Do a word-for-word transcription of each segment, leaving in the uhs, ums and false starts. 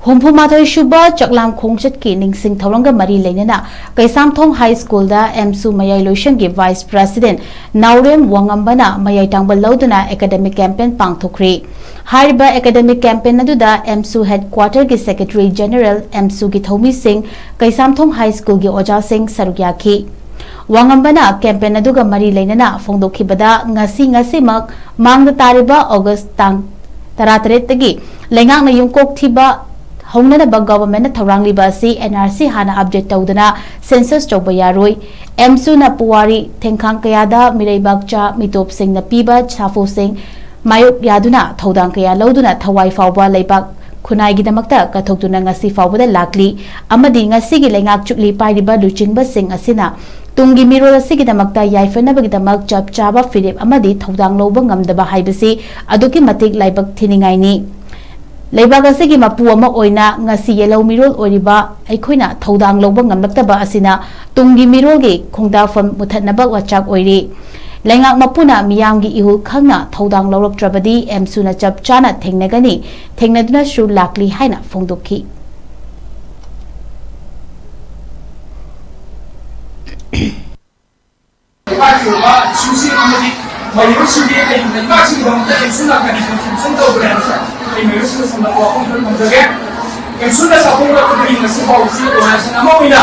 ꯍꯨꯝꯐꯨ ꯃꯥꯊꯣꯏ ꯁꯨꯕ ꯆꯥꯛꯂꯥꯝ ꯈꯣꯡꯆꯠꯀꯤ ꯅꯤꯡꯁꯤꯡ ꯊꯧꯔꯝꯒ ꯃꯔꯤ ꯂꯩꯅꯅ ꯀꯩꯁꯥꯝꯊꯣꯡ ꯍꯥꯏ ꯁ꯭ꯀꯨꯜꯗ ꯑꯦꯝꯁꯨ ꯃꯌꯥꯏ ꯂꯣꯏꯁꯪꯒꯤ ꯚꯥꯏꯁ ꯄ꯭ꯔꯦꯁꯤꯗꯦꯟꯠ ꯅꯥꯎꯔꯦꯝ ꯋꯥꯉꯝꯕꯅ ꯃꯌꯥꯏ ꯇꯥꯡꯕ ꯂꯧꯗꯨꯅ ꯑꯦꯀꯥꯗꯦꯃꯤꯛ ꯀꯦꯝꯄꯦꯟ ꯄꯥꯡꯊꯣꯛꯈ꯭ꯔꯤ꯫ ꯍꯥꯏꯔꯤꯕ ꯑꯦꯀꯥꯗꯦꯃꯤꯛ ꯀꯦꯝꯄꯦꯟ ꯑꯗꯨꯗ ꯑꯦꯝꯁꯨ ꯍꯦꯗꯀ꯭ꯋꯥꯇꯔꯒꯤ ꯁꯦꯀ꯭ꯔꯦꯇꯔꯤ ꯖꯦꯅꯔꯦꯜ, ꯑꯦꯝꯁꯨꯒꯤ ꯊꯧꯃꯤꯁꯤꯡ, ꯀꯩꯁꯥꯝꯊꯣꯡ ꯍꯥꯏ ꯁ꯭ꯀꯨꯜꯒꯤ ꯑꯣꯖꯥꯁꯤꯡ ꯁꯔꯨꯛ ꯌꯥꯈꯤ꯫ ꯋꯥꯉꯝꯕꯅ ꯀꯦꯝꯄꯦꯟ ꯑꯗꯨꯒ ꯃꯔꯤ ꯂꯩꯅꯅ ꯐꯣꯡꯗꯣꯛꯈꯤꯕꯗ, ꯉꯁꯤ, ꯉꯁꯤꯃꯛ ꯃꯥꯡꯗ ꯇꯥꯔꯤꯕ ꯑꯣꯒꯁ ꯇꯥꯡ ꯇꯔꯥꯇꯔꯦꯠꯇꯒꯤ ꯂꯩꯉꯥꯛꯅ ꯌꯨꯝꯀꯣꯛ ꯊꯤꯕ ꯍꯧꯅꯅꯕ ꯒꯚꯔꯟꯃꯦꯟꯠꯅ ꯊꯧꯔꯥꯡꯂꯤꯕ ꯑꯁꯤ ꯑꯦꯟ ꯑꯥꯔ ꯁꯤ ꯍꯥꯟꯅ ꯑꯞꯗꯦꯠ ꯇꯧꯗꯅ ꯁꯦꯟꯁꯁ ꯇꯧꯕ ꯌꯥꯔꯣꯏ꯫ ꯑꯦꯝꯁꯨꯅ ꯄꯨꯋꯥꯔꯤ ꯊꯦꯡꯈꯥꯡ ꯀꯌꯥꯗ ꯃꯤꯔꯩꯕꯥꯛꯆꯥ ꯃꯤꯇꯣꯞꯁꯤꯡꯅ ꯄꯤꯕ ꯁꯥꯐꯨꯁꯤꯡ ꯃꯥꯌꯣꯛ ꯌꯥꯗꯨꯅ ꯊꯧꯗꯥꯡ ꯀꯌꯥ ꯂꯧꯗꯨꯅ ꯊꯋꯥꯏ ꯐꯥꯎꯕ ꯂꯩꯕꯥꯛ ꯈꯨꯟꯅꯥꯏꯒꯤꯗꯃꯛꯇ ꯀꯠꯊꯣꯛꯇꯨꯅ ꯉꯁꯤ ꯐꯥꯎꯕꯗ ꯂꯥꯛꯂꯤ ꯑꯃꯗꯤ ꯉꯁꯤꯒꯤ ꯂꯩꯉꯥꯛ ꯆꯨꯞꯂꯤ ꯄꯥꯏꯔꯤꯕ ꯂꯨꯆꯤꯡꯕꯁꯤꯡ ꯑꯁꯤꯅ ꯇꯨꯡꯒꯤ ꯃꯤꯔꯣꯜ ꯑꯁꯤꯒꯤꯗꯃꯛꯇ ꯌꯥꯏꯐꯅꯕꯒꯤꯗꯃꯛ ꯆꯞ ꯆꯥꯕ ꯐꯤꯔꯦꯞ ꯑꯃꯗꯤ ꯊꯧꯗꯥꯡ ꯂꯧꯕ ꯉꯝꯗꯕ ꯍꯥꯏꯕꯁꯤ ꯑꯗꯨꯛꯀꯤ ꯃꯇꯤꯛ ꯂꯥꯏꯕꯛ ꯊꯤꯅꯤꯡꯉꯥꯏꯅꯤ꯫ ꯂꯩꯕꯥꯛ ꯑꯁꯤꯒꯤ ꯃꯄꯨ ꯑꯃ ꯑꯣꯏꯅ ꯉꯁꯤ ꯌꯦꯜꯍꯧ ꯃꯤꯔꯣꯜ ꯑꯣꯏꯔꯤꯕ ꯑꯩꯈꯣꯏꯅ ꯊꯧꯗꯥꯡ ꯂꯧꯕ ꯉꯝꯂꯛꯇꯕ ꯑꯁꯤꯅ ꯇꯨꯡꯒꯤ ꯃꯤꯔꯣꯜꯒꯤ ꯈꯣꯡꯗꯥꯐꯝ ꯃꯨꯊꯠꯅꯕ ꯃꯆꯥꯛ ꯑꯣꯏꯔꯤ꯫ ꯂꯩꯉꯥꯛ ꯃꯄꯨꯅ ꯃꯤꯌꯥꯝꯒꯤ ꯏꯍꯨꯜ ꯈꯪꯅ ꯊꯧꯗꯥꯡ ꯂꯧꯔꯛꯇ꯭ꯔꯕꯗꯤ ꯑꯦꯝꯁꯨꯅ ꯆꯞ ꯆꯥꯅ ꯊꯦꯡꯅꯒꯅꯤ, ꯊꯦꯡꯅꯗꯨꯅꯁꯨ ꯂꯥꯛꯂꯤ ꯍꯥꯏꯅ ꯐꯣꯡꯗꯣꯛꯈꯤ꯫ ꯂꯩꯕꯥꯛꯀꯤ ꯑꯣꯏꯕ ꯏꯁꯨꯁꯤꯡ ꯑꯃꯗꯤ ꯃꯍꯩꯔꯣꯏꯁꯤꯡꯒꯤ ꯀꯔꯤꯒꯨꯝꯕ ꯂꯩꯕꯥꯛꯁꯤꯡꯒꯤꯗꯃꯛꯇ ꯑꯦꯝꯁꯨꯅ ꯀꯔꯤ ꯀꯟꯇ꯭ꯔꯤꯕ꯭ꯌꯨꯁꯟ ꯇꯧꯈ꯭ꯔꯦ ꯍꯥꯏꯕꯁꯦ ꯑꯩ ꯃꯍꯩꯔꯣꯏꯁꯤꯡꯗ ꯁꯝꯂꯞꯄ ꯋꯥꯐꯝ ꯈꯔ ꯊꯝꯖꯒꯦ꯫ ꯑꯦꯝꯁꯨꯅ ꯆꯥꯎꯈꯠꯂꯛꯄꯗꯒꯤ ꯉꯁꯤ ꯐꯥꯎꯕꯁꯤ ꯑꯣꯔꯒꯅꯥꯏꯖꯦꯁꯟ ꯑꯃ ꯑꯣꯏꯅ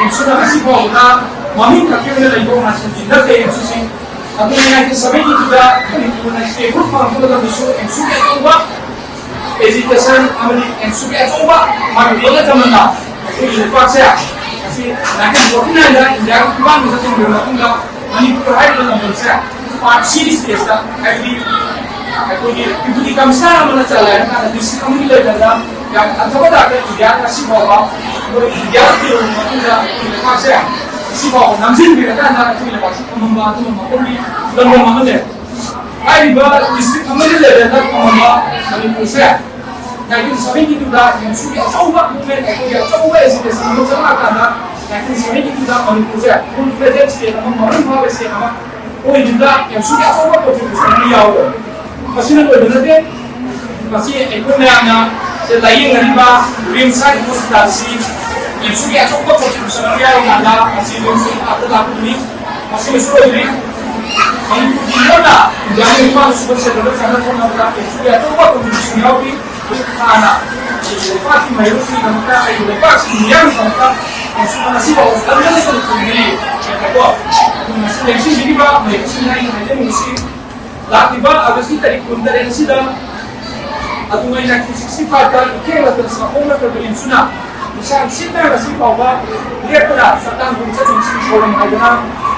ꯑꯦꯝꯁꯨꯅ ꯉꯁꯤ ꯐꯥꯎꯕꯗ ꯃꯃꯤꯡ ꯈꯛꯀꯤ ꯑꯣꯏꯅ ꯂꯩꯕ ꯑꯣꯔꯒꯅꯥꯏꯖꯦꯁꯟꯁꯤ ꯅꯠꯇꯦ꯫ ꯑꯦꯝꯁꯨꯁꯤ ꯑꯗꯨꯅ ꯅꯥꯏꯟꯇꯤꯟ ꯁꯚꯦꯟꯇꯤ ꯇꯨꯗ ꯃꯅꯤꯄꯨꯔꯅ ꯁ꯭ꯇꯦꯠꯍꯨꯗ ꯐꯪꯂꯛꯄ ꯃꯇꯝꯗꯁꯨ ꯑꯦꯝꯁꯨꯒꯤ ꯑꯆꯧꯕ ꯑꯦꯖꯤꯇꯦꯁꯟ ꯑꯃꯗꯤ ꯑꯦꯝꯁꯨꯒꯤ ꯑꯆꯧꯕ ꯃꯥꯒꯤ ꯍꯣꯠꯅꯖꯃꯟꯅ ꯑꯩꯈꯣꯏꯒꯤ ꯂꯩꯄꯥꯛꯁꯦ ꯉꯁꯤ ꯅꯥꯏꯟꯇꯤꯟ ꯐꯣꯔꯇꯤ ꯅꯥꯏꯟꯗ ꯏꯟꯗꯤꯌꯥꯒꯤ ꯐꯤꯕꯥꯛꯅꯨꯡꯗ ꯊꯤꯡꯈ꯭ꯔꯕ ꯃꯇꯨꯡꯗ ꯃꯅꯤꯄꯨꯔ ꯍꯥꯏꯔꯤꯕ ꯂꯝꯗꯝꯁꯦ ꯄꯥꯔꯠ ꯁꯤꯒꯤ ꯁ꯭ꯇꯦꯠꯇ, ꯍꯥꯏꯕꯗꯤ ꯑꯩꯈꯣꯏꯒꯤ ꯗꯤꯄ꯭ꯌꯨꯇꯤ ꯀꯃꯤꯁꯅꯔ ꯑꯃꯅ ꯆꯂꯥꯏꯔꯀꯥꯟꯗ ꯗꯤꯁꯇ꯭ꯔꯤꯛ ꯑꯃꯒꯤ ꯂꯦꯚꯦꯜꯗ ꯌꯥꯝ ꯍꯟꯊꯕ ꯊꯥꯛꯇ ꯏꯟꯗꯤꯌꯥ ꯉꯁꯤ ꯐꯥꯎꯕ ꯑꯩꯈꯣꯏ ꯏꯟꯗꯤꯌꯥ ꯊꯤꯡꯈ꯭ꯔꯕ ꯃꯇꯨꯡꯗ ꯑꯩꯈꯣꯏꯒꯤ ꯂꯩꯄꯥꯛꯁꯦ ꯉꯁꯤ ꯐꯥꯎꯕ ꯅꯝꯁꯤꯟꯕꯤꯔꯀꯥꯟꯗ ꯑꯩꯈꯣꯏꯒꯤ ꯂꯩꯄꯥꯛꯁꯦ ꯊꯝꯃꯝꯕ ꯑꯗꯨꯒꯨꯝꯕ ꯃꯐꯝꯒꯤ ꯂꯝꯗꯝ ꯑꯃꯅꯦ꯫ ꯍꯥꯏꯔꯤꯕ ꯗꯤꯁꯇ꯭ꯔꯤꯛ ꯑꯃꯒꯤ ꯂꯦꯚꯦꯜꯗ ꯊꯝꯃꯝꯕ ꯃꯅꯤꯄꯨꯔꯁꯦ ꯅꯥꯏꯟꯇꯤꯟ ꯁꯚꯦꯟꯇꯤ ꯇꯨꯗ ꯑꯦꯝꯁꯨꯒꯤ ꯑꯆꯧꯕ ꯃꯨꯚꯃꯦꯟꯠ, ꯑꯩꯈꯣꯏꯒꯤ ꯑꯆꯧꯕ ꯑꯦꯖꯤꯇꯦꯁꯟ ꯑꯃ ꯆꯪꯂꯛꯑꯀꯥꯟꯗ ꯅꯥꯏꯟꯇꯤꯟ ꯁꯚꯦꯟꯇꯤ ꯇꯨꯗ ꯃꯅꯤꯄꯨꯔꯁꯦ ꯐꯨꯜ ꯐ꯭ꯂꯦꯖꯦꯗ ꯁ꯭ꯇꯦꯠ ꯑꯃ, ꯃꯄꯨꯡ ꯐꯥꯕ ꯁ꯭ꯇꯦꯠ ꯑꯃ ꯑꯣꯏꯈꯤꯕꯗ ꯑꯦꯝꯁꯨꯒꯤ ꯑꯆꯧꯕ ꯀꯣꯟꯇ꯭ꯔꯤꯕ꯭ꯌꯨꯁꯟ ꯑꯃ ꯌꯥꯎꯔꯦ꯫ ꯃꯁꯤꯅ ꯂꯣꯏꯕ ꯅꯠꯇꯦ, ꯃꯁꯤ ꯑꯩꯈꯣꯏ ꯃꯌꯥꯝꯅ ꯂꯥꯏꯌꯦꯡꯅꯔꯤꯕ ꯔꯤꯝꯁ ꯍꯥꯏꯔꯤꯕ ꯍꯣꯁꯄꯤꯇꯥꯜ ꯑꯁꯤ ꯑꯦꯝꯁꯨꯒꯤ ꯑꯇꯣꯞꯄ ꯀꯣꯟꯇ꯭ꯔꯤꯕ꯭ꯌꯨꯁꯟ ꯑꯃ ꯌꯥꯎꯔꯀꯥꯟꯗ ꯃꯁꯤ ꯔꯤꯝꯁꯀꯤ ꯃꯅꯥꯛꯇ ꯂꯥꯛꯄꯅꯤ꯫ ꯃꯁꯤꯃꯁꯨ ꯑꯣꯏꯗ꯭ꯔꯤ꯫ ꯃꯅꯤꯄꯨꯔꯒꯤ ꯂꯣꯟꯅ ꯏꯟꯗꯤꯌꯥꯒꯤ ꯅꯤꯄꯥꯟ ꯁꯨꯕ ꯁꯦꯗꯨꯜꯗ ꯆꯟꯅ ꯊꯣꯛꯅꯕꯗ ꯑꯦꯝꯁꯨꯒꯤ ꯑꯇꯣꯞꯄ ꯀꯣꯟꯇ꯭ꯔꯤꯕ꯭ꯌꯨꯁꯟ ꯌꯥꯎꯔꯤ꯫ ꯍꯥꯟꯅ ꯂꯩꯕꯥꯛꯀꯤ ꯃꯍꯩꯔꯣꯏꯁꯤꯡꯒꯤꯗꯃꯛꯇ, ꯑꯩꯒꯤ ꯂꯩꯕꯥꯛꯁꯤꯒꯤ ꯃꯤꯌꯥꯝꯒꯤꯗꯃꯛꯇ ꯑꯦꯝꯁꯨ ꯉꯁꯤ ꯐꯥꯎꯕ ꯀꯟꯅ ꯂꯩꯕ ꯊꯤꯡꯕꯤꯔꯤ꯫ ꯀꯣ? ꯑꯗꯨꯅ ꯉꯁꯤ ꯂꯦꯡꯁꯤꯟꯕꯤꯔꯤꯕ ꯃꯍꯩꯔꯣꯏꯁꯤꯡꯅ ꯑꯩꯅ ꯍꯥꯏꯖꯅꯤꯡꯕꯁꯤ, ꯂꯥꯛꯂꯤꯕ ꯑꯥꯒꯁꯀꯤ ꯇꯥꯔꯤꯛ ꯀꯨꯟꯇꯔꯦꯠ ꯑꯁꯤꯗ ꯑꯗꯨꯉꯩ ꯅꯥꯏꯟꯇꯤꯟ ꯁꯤꯛꯁꯇꯤ ꯐꯥꯏꯚꯇ ꯏꯈꯦꯜ ꯂꯥꯇꯣꯟ ꯁꯥꯐꯣꯡ ꯅꯠꯇ꯭ꯔꯕ ꯏꯟꯁꯨꯅ ꯂꯤꯁꯥꯡ ꯁꯤꯠꯅ ꯉꯁꯤ ꯐꯥꯎꯕ ꯂꯦꯞꯇꯅ ꯆꯥꯛꯇꯥꯡ ꯄꯨꯝ ꯆꯠꯅꯤꯡꯁꯤꯡ ꯊꯧꯔꯝ ꯍꯥꯏꯗꯅ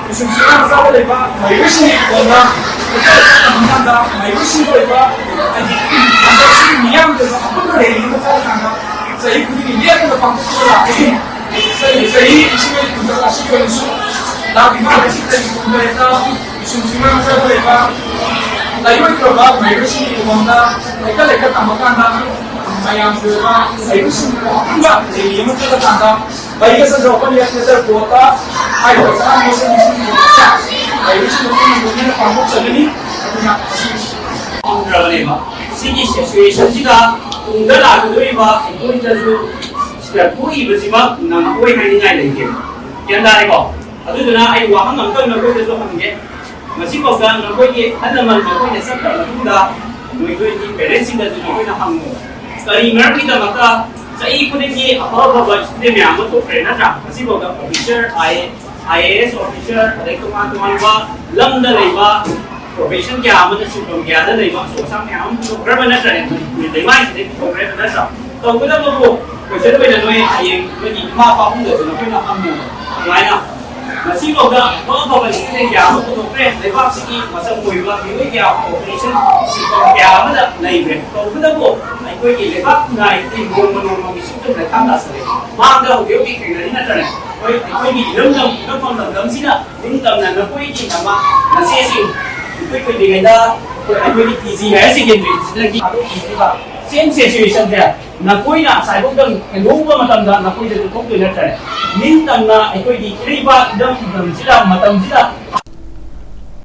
ꯃꯤꯁꯨꯝ ꯆꯤꯡꯉꯥ ꯃꯆꯥꯗ ꯂꯩꯕ ꯃꯍꯩꯔꯣꯏꯁꯤꯡꯒꯤ ꯈꯨꯗꯣꯡꯅ ꯏꯈꯦꯜ ꯂꯥꯇꯣꯟ ꯃꯇꯥꯡꯗ ꯃꯍꯩꯔꯣꯏꯁꯤꯡꯒꯤ ꯑꯣꯏꯕ ꯍꯥꯏꯗꯤ ꯍꯟꯗꯛꯁꯤ ꯃꯤꯌꯥꯝꯒꯤ ꯑꯣꯏꯕ ꯑꯄꯨꯟꯕ ꯔꯦꯂꯤ ꯑꯃ ꯆꯠꯂꯀꯥꯟꯗ ꯆꯍꯤ ꯈꯨꯗꯤꯡꯒꯤ ꯂꯦꯞꯇꯅ ꯄꯥꯡꯊꯣꯛꯇꯨꯅ ꯂꯥꯛꯄꯒꯤ ꯆꯍꯤ ꯆꯍꯤ ꯏꯁꯤꯡ ꯀꯨꯟꯗ ꯑꯁꯤꯒꯤ ꯑꯣꯏꯅꯁꯨ ꯂꯥꯛꯂꯤꯕ ꯂꯤꯁꯤꯡ ꯇꯔꯦꯠ ꯀꯨꯟꯇꯔꯦꯠꯇ ꯏꯁꯨꯝ ꯆꯤꯡꯉꯥ ꯃꯆꯥꯗ ꯂꯩꯕ ꯂꯥꯏꯑꯣꯏꯈ꯭ꯔꯕ ꯃꯍꯩꯔꯣꯏꯁꯤꯡꯒꯤ ꯃꯃꯥꯡꯗ ꯂꯩꯀꯠ ꯂꯩꯀꯠ ꯇꯝꯕ ꯀꯥꯟꯗ ꯃꯌꯥꯝꯒꯤ ꯑꯣꯏꯕ ꯃꯍꯩꯔꯣꯏꯁꯤꯡꯒꯤ ꯑꯄꯨꯟꯕ ꯔꯦꯂꯤ ꯑꯃ ꯆꯠꯂꯀꯥꯟꯗ ꯃꯍꯩꯒ ꯆꯠꯇ꯭ꯔꯕ ꯌꯥꯏꯐꯅ ꯇꯔꯄꯣꯠꯇ ꯍꯥꯏꯔꯤꯕ ꯆꯥꯅꯕ ꯁꯦꯝꯕꯁꯤꯡꯒꯤ ꯃꯍꯩꯔꯣꯏꯁꯤꯡ ꯄꯨꯟꯅ ꯂꯣꯏꯅꯅ ꯄꯥꯡꯊꯣꯛꯆꯒꯅꯤ꯫ ꯑꯗꯨꯅ ꯐꯪꯗ꯭ꯔꯕꯅꯦꯕ꯫ ꯁꯤꯒꯤ ꯁꯤꯆꯨꯋꯦꯁꯟꯁꯤꯗ ꯇꯨꯡꯗ ꯂꯥꯛꯀꯗꯧꯔꯤꯕ ꯑꯩꯈꯣꯏꯗꯁꯨ ꯁꯤꯗ ꯊꯣꯛꯏꯕꯁꯤꯃꯛ ꯅꯪꯉꯛꯑꯣꯏ ꯍꯥꯏꯅꯤꯡꯉꯥꯏ ꯂꯩꯇꯦꯕ꯫ ꯒ꯭ꯌꯥꯟ ꯇꯥꯔꯦꯀꯣ? ꯑꯗꯨꯗꯨꯅ ꯑꯩ ꯋꯥꯍꯪ ꯑꯝꯇꯪ ꯅꯈꯣꯏꯗꯁꯨ ꯍꯪꯒꯦ꯫ ꯉꯁꯤꯐꯥꯎꯗ ꯅꯈꯣꯏꯒꯤ ꯑꯍꯜ ꯂꯃꯟ ꯅꯈꯣꯏꯅ ꯆꯠꯈ꯭ꯔ ꯃꯇꯨꯡꯗ ꯅꯈꯣꯏꯒꯤ ꯄꯦꯔꯦꯟꯁꯁꯤꯡꯗꯁꯨ ꯅꯈꯣꯏꯅ ꯍꯪꯉꯨ, ꯀꯔꯤ ꯃꯔꯝꯒꯤꯗꯃꯛꯇ ꯆꯍꯤ ꯈꯨꯗꯤꯡꯒꯤ ꯑꯐ ꯑꯐꯕ ꯁ꯭ꯇꯨꯗꯦꯟ ꯃꯌꯥꯝ ꯑꯃ ꯊꯣꯛꯈ꯭ꯔꯦ, ꯅꯠꯇ꯭ꯔꯥ? ꯉꯁꯤꯐꯥꯎꯗ officer, I A S officer, ꯑꯗꯩ ꯇꯣꯉꯥꯟ ꯇꯣꯉꯥꯟꯕ ꯂꯝꯗ ꯂꯩꯕ ꯄ꯭ꯔꯣꯐꯦꯁꯟ ꯀꯌꯥ ꯑꯃꯗ, ꯁꯤꯟꯐꯝ ꯀꯌꯥꯗ ꯂꯩꯕ ꯑꯆꯧ ꯑꯁꯥꯡ ꯃꯌꯥꯝ ꯑꯃ ꯄꯨꯊꯣꯛꯈ꯭ꯔꯕ ꯅꯠꯇ꯭ꯔꯅꯦ? ꯃꯅꯤꯄꯨꯔꯤ ꯂꯩꯃꯥꯏꯁꯤꯗꯩ ꯄꯨꯊꯣꯛꯈ꯭ꯔꯦꯕ ꯅꯠꯇ꯭ꯔꯥ? ꯇꯧꯕꯇꯕꯨ ꯀꯣꯏꯁꯟ ꯑꯣꯏꯅ ꯅꯣꯏ ꯍꯌꯦꯡ ꯅꯣꯏꯒꯤ ꯏꯃꯥ ꯄꯥꯕꯨꯡꯗꯁꯨ ꯅꯈꯣꯏꯅ ꯍꯪꯉꯨ꯫ ꯑꯗꯨꯃꯥꯏꯅ ꯉꯁꯤꯐꯥꯎꯗ ꯑꯐ ꯑꯐꯕ ꯁ꯭ꯇꯨꯗꯦꯟ ꯀꯌꯥ ꯑꯃ ꯄꯨꯊꯣꯛꯈ꯭ꯔꯦ꯫ ꯂꯩꯕꯥꯛꯁꯤꯒꯤ ꯃꯁꯛ ꯑꯣꯏꯕ ꯃꯤꯑꯣꯏ ꯀꯌꯥ ꯄꯣꯄꯨꯂꯦꯁꯟ ꯁꯤꯟꯐꯝ ꯀꯌꯥ ꯑꯃꯗ ꯂꯩꯈ꯭ꯔꯦ꯫ ꯇꯧꯕꯇꯕꯨ ꯑꯩꯈꯣꯏꯒꯤ ꯂꯩꯕꯥꯛ ꯈꯨꯟꯅꯥꯏꯒꯤ ꯅꯣꯡꯃ ꯅꯣꯡꯃꯒꯤ ꯁꯨꯝ ꯁꯨꯝ ꯂꯩꯈꯥ ꯇꯥꯁꯤꯜꯂꯦ꯫ ꯃꯥꯡꯗ ꯍꯧꯖꯤꯛ ꯍꯧꯖꯤꯛ ꯊꯦꯡꯅꯔꯤ ꯅꯠꯇ꯭ꯔꯅꯦ? ꯑꯩꯈꯣꯏ, ꯑꯩꯈꯣꯏꯒꯤ ꯏꯔꯝꯗꯝ, ꯏꯔꯝꯗꯝ ꯂꯝꯗꯝꯁꯤꯗ ꯅꯤꯡꯇꯝꯅ ꯅꯈꯣꯏꯒꯤ ꯅꯃꯥ ꯅꯆꯦꯁꯤꯡ ꯏꯀꯨꯏ ꯀꯨꯏꯗ꯭ꯔꯤꯉꯩꯗ ꯑꯩꯈꯣꯏꯒꯤ ꯇꯤ ꯖꯤ ꯍꯥꯌꯔ ꯁꯦꯀꯦꯟꯗꯔꯤꯁꯤꯗꯒꯤ ꯊꯥꯗꯣꯛꯈꯤꯕ ꯁꯦꯝ ꯁꯤꯆꯨꯋꯦꯁꯟꯁꯦ ꯅꯈꯣꯏꯅ ꯑꯁꯥꯏꯐꯥꯎꯗ ꯀꯩꯗꯧꯕ ꯃꯇꯝꯗ ꯅꯈꯣꯏꯗꯁꯨ ꯊꯣꯛꯇꯣꯏ ꯅꯠꯇ꯭ꯔꯦ? ꯅꯤꯡꯇꯝꯅ ꯑꯩꯈꯣꯏꯒꯤ ꯏꯔꯩꯕꯥꯛ ꯏꯔꯝꯗꯝꯁꯤꯗ ꯃꯇꯝꯁꯤꯗ